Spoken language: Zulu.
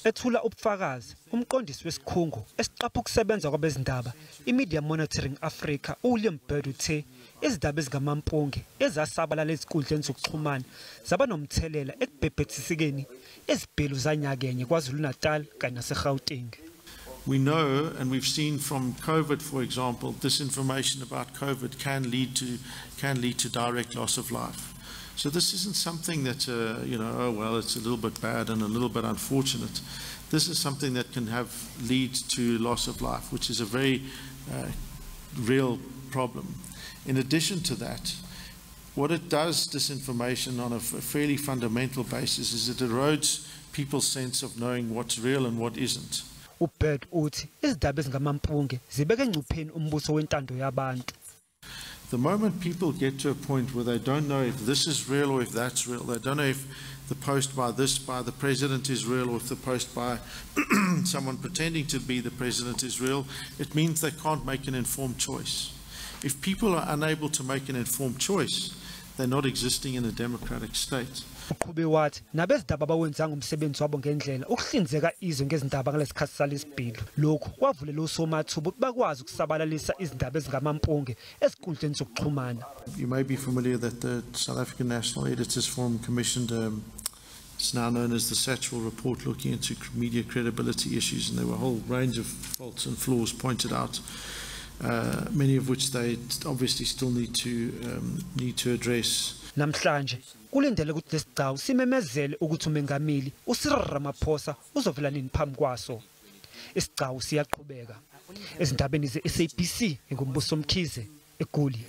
Ethula ubufakazi, umqondisi wesikhungo esiqapha ukusebenza kwabezindaba, iMedia Monitoring Africa, uWilliam Bird, uthe izindaba ezingamampunge ezasabalala ezinkundleni zokuxhumana zaba nomthelela ekubhebhethisekeni ezibhelu zanyakenye KwaZulu-Natal kanye naseGauteng. We know, and we've seen from COVID, for example, disinformation about COVID can lead to direct loss of life. So this isn't something that oh well, it's a little bit bad and a little bit unfortunate. This is something that can have lead to loss of life, which is a very real problem. In addition to that, what it does, disinformation, on a fairly fundamental basis, is it erodes people's sense of knowing what's real and what isn't. UBird uthi izindaba ezingamampunge zibeka engcupheni umbuso wentando yabantu. The moment people get to a point where they don't know if this is real or if that's real, they don't know if the post by the president is real or if the post by someone pretending to be the president is real, it means they can't make an informed choice. If people are unable to make an informed choice, they're not existing in a democratic state. Uqhube wathi nabezindaba abawenzanga umsebenzi wabo ngendlela ukuhlinzeka izwe ngezindaba ngalesikhathi salesibhelu. Lokhu kwavulela osomathuba ukuthi bakwazi ukusabalalisa izindaba ezingamampunge ezinkundleni zokuxhumana. You may be familiar that the South African National Editors Forum commissioned, it's now known as the Satchwell Report, looking into media credibility issues, and there were a whole range of faults and flaws pointed out, many of which they obviously still need to address. Namhlanje kulindele ukuthi lesigcawu simemezele ukuthi umengameli uCyril Ramaphosa uzovela nini phambi kwaso. Isigcawu siyaqhubeka. Ezindabeni ze-SABC, nginguMbuso Mkhize, eGoli.